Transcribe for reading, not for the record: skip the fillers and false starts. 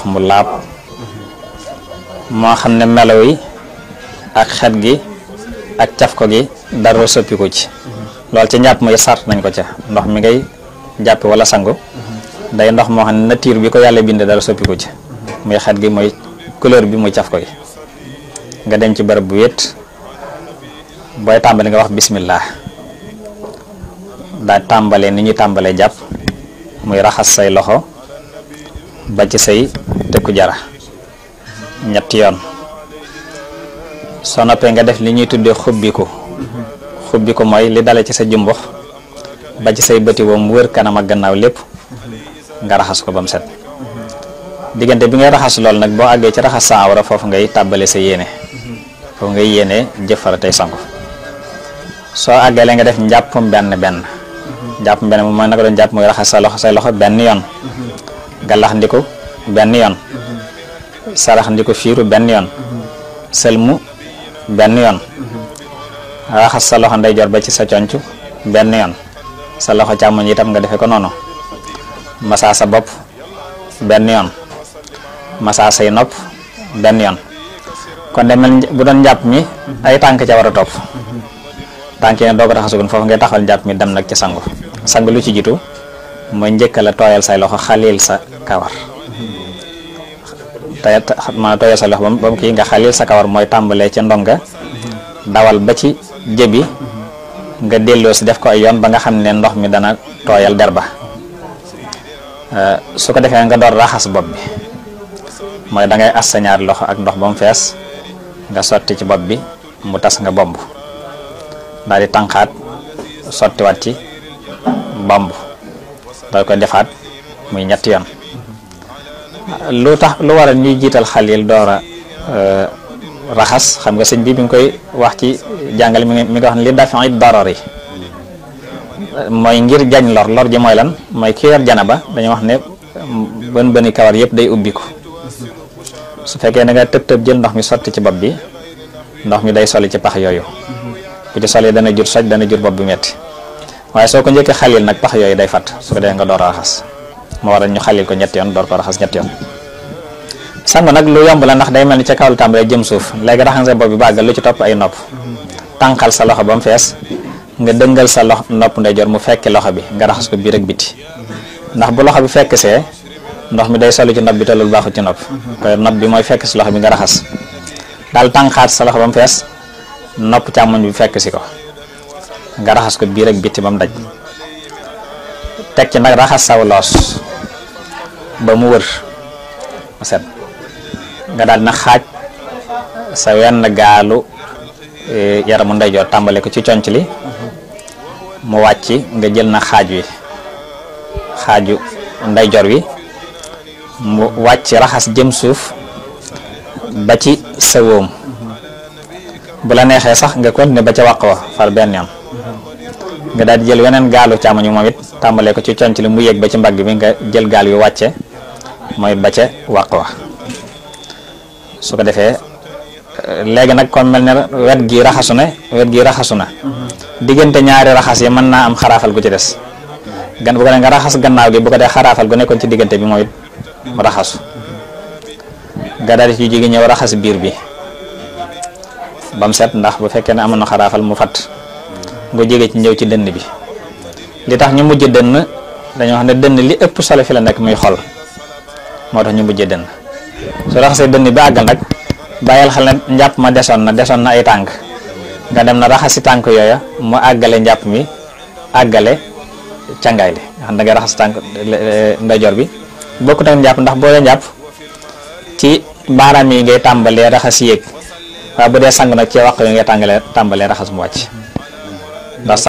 mu laab moo xam ne melo yi ak xet gi ak caf ko gi dara soppiku ci loolu ci njàpp mooy sart nañ ko ca ndox mi ngay jàpp wala sangu day ndox moo xam ne nature bi ko yàlla binde dara soppiku ci muy xet gi mooy couleur bi muy caf ko gi nga dem ci bërëb bu wét booy tàmbali nga wax bismillah daa tàmbalee ni ñuy tàmbalee jàpp muy raxas say loxo ba ci say tëkku jara ñetti yoon soo noppee nga def li ñuy tuddee xubbiku mooy li dale ci sa jumbux ba ci say bëti woom wër kanam ak gannaaw lépp nga raxas ko ba mu set diggante bi ngay raxas lool nag boo àggee ci raxas sa awra foofu ngay tàbbale sa yéene foofu ngay yéene jëfara tey sangu soo àggalee nga def njàppum benn mu mooy naka doon jàpp mooy raxas say loxo benn yoon galax ndiku benn yoon sarax ndiku fiiru benn yoon sëlmu benn yoon raxas sa loxo ndeyjoor ba ci sa conc benn yoon sa loxo càmmoñ itam nga defe ko noonu masaa sa bopp benn yoon masaa say nopp benn yoon kon demel bu doon njàpp mi ay tànk ca war a topp tànk yi ne doo ko raxasugun foofu ngay taxawal njàpp mi dem nag ci sangu lu ci jiitu mooy njëkka la tooyal say loxo xalil sa kawar ma tooyal sa loxo ba mu kii nga xalil sa kawar mooy tàmbalee ca ndonga dawal ba ci jëbi nga delloo si def ko ay yoon ba nga xam ne ndox mi dana tooyal der ba su ko defee nga door raxas bopp bi mooy da ngay as sa ñaari loxo ak ndox ba mu fees nga sotti ci bopp bi mu tas nga bomb daal di tànqaat sottiwaat ci bomb daal koy defaat muy ñetti yoon lu waral ñuy jiital xalil door a raxas xam nga sëñ bi nga koy wax ci jàngale mi nga wax ne li dafi darar yi mooy ngir jañ lor ji mooy lan mooy ki yor janaba dañuy wax ne bëni kawar yëpp day ubbiku su fekkee da nga tëb jël ndox mi sotti ci bopp bi ndox mi day soli ci pax yooyu bu ci soli dana jur soj dana jur bopp bi metti waaye soo ko njëkkee xalil nag pax yooyu day fatt su ko defee nga door a raxas moo waral ñu xalil ko ñetti yoon door ko raxas ñetti yoon sangu nag lu yomb la ndax day mel ni ca kaw lu tàmbalee jëm suuf léegi raxas nga bopp bi bàggal lu ci topp ay nopp tànqal sa loxo ba mu fees nga dëngal sa nopp ndeyjoor mu fekki loxo bi nga raxas ko biir ak biti ndax bu loxo bi fekk see ndox mi day solu ci nopp bi te loolu baaxut ci nopp koy nopp bi mooy fekk si loxo bi nga raxas daal tànqaat sa loxo ba mu fees nopp càmmoñ bi fekk si ko nga raxas ko biir ak biti ba mu daj teg ci nag raxas saw loos ba mu wër mu set nga daal na xaaj sa wenn gaalu yaramu ndeyjoor tàmbale ko ci conc li mu wàcc nga jël na xaaju ndeyjoor wi mu wàcc raxas jëm suuf ba ci sa wóom bu la neexee sax nga continuer ba ca wàq wa far benn yoon nga daal di jël weneen gaalu càmmoñ moom it tàmbalee ko ci conc li mu yéeg ba ci mbagg bi nga jël gaal yu wàcce mooy ba ca wàq wa su ko defee léegi nag kon mel ne wet gi raxasu na diggante ñaari raxas yi mën naa am xaraafal gu ci des bu ko ne nga raxas gannaaw gi bu ko dee xaraafal gu nekkoon ci diggante bi mooy mu raxasu nga daal di ci jóge ñëw raxas biir bi ba mu set ndax bu fekkee ne amoon na xaraafal mu fat nga jóge ci ñëw ci dënn bi li tax ñu mujj dënn dañoo wax ne dënn li ëpp solo fi la nekk muy xol moo tax ñu mujj dënn su raxasee dënn bi àggal nag bàyyil xel ne njàpp ma desoon na ay tànk nga dem na raxasi tànk yooya mu àggale njàpp mi àggale càngaay li nga xam da ngay raxas tànk ndeyjoor bi bokkut ak njàpp ndax boo dee njàpp ci baaraam yi ngay tàmbalee raxas yéeg waaye bu dee sang nag ci wax yi ngay tàmbalee raxas mu wàcc ndax